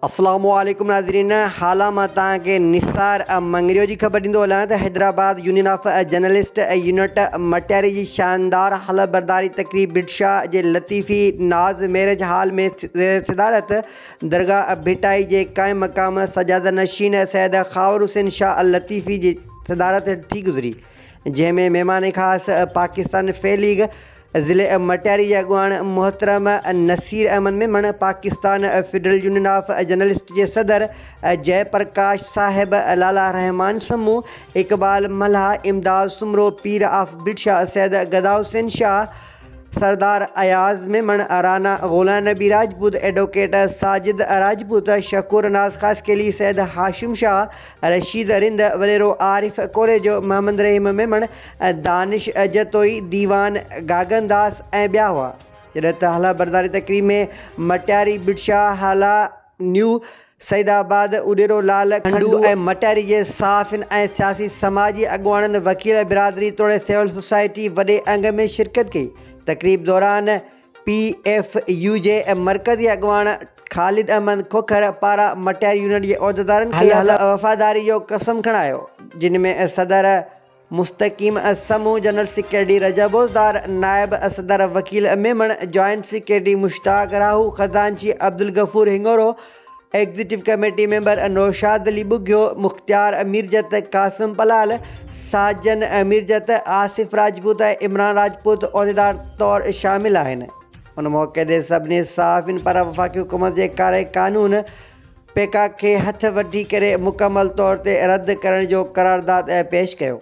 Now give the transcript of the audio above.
اسلام عليڪم ناظرين هالا مان توهان کي نثار مڱريو جي خبر ڏيندو هلان ته Hyderabad union of journalist unit Matiari جي شاندار حلف برداري تقريب ڀٽ شاهه جي لطيفي ناز ميرج هال ۾ زير صدارت درگاهه ڀٽائي جي قائم مقام سجاده نشين سيد خاور حسين شاهه لطيفي جي صدارت هيٺ ٿي گذري جنهن ۾ مهمان خاص پاڪستان في ليگ ضلعي مٽياري جي اڳواڻ محترم Naseer Ahmed Memon, Pakistan federal union of journalist جي صدر جئه پرڪاش صاحب، لالا رحمان سمون، اقبال ملاح، امداد سومرو، پير آف ڀٽ شاهه سيد گدا حسين شاهه، سردار اياز ميمڻ، رانا غلام نبي راجپوت، ايڊووڪيٽ ساجد راجپوت، شڪور ناز خاصخيلي، سيد هاشم شاهه، رشيد رند، وڏيرو عارف ڪوريجو، محمد رحيم ميمڻ، دانش جتوئي، ديوان گاگن داس ۽ ٻيا هئا. جڏهن ته هالا برداري تقريب ۾ مٽياري، ڀٽشاهه، هالا، نيو سعيد آباد، اڏيرو لال، کنڊو ۽ مٽياري جي صحافين ۽ سياسي سماجي اڳواڻن، وڪيل برادري توڙي سول سوسائٽي وڏي انگ ۾ شرڪت ڪئي. تقريب دوران پي ايف يو جي مرڪزي اڳواڻ خالد احمد کوکر پاران مٽياري يونٽ جي عهديدارن کي حلف وفاداري جو قسم کڻايو، جن ۾ صدر مستقيم سمون، جنرل سيڪريٽري رجب بوزدار، نائب صدر وڪيل ميمڻ، جوائنٽ سيڪريٽري مشتاق راهو، خزانچي Abdul Ghafoor Hingoro, executive committee member Naushad Ali Bughio, Mukhtiar Mirjat, Qasim Palal, Sajan Mirjat, Asif Rajput ۽ Imran Rajput عهديدار طور شامل آهن. ان موقعي تي سڀني صحافين پاران وفاقي حڪومت جي ڪاري قانون پيڪا کي هٿ وٺي ڪري مڪمل طور تي رد ڪرڻ جو قرارداد پيش ڪيو.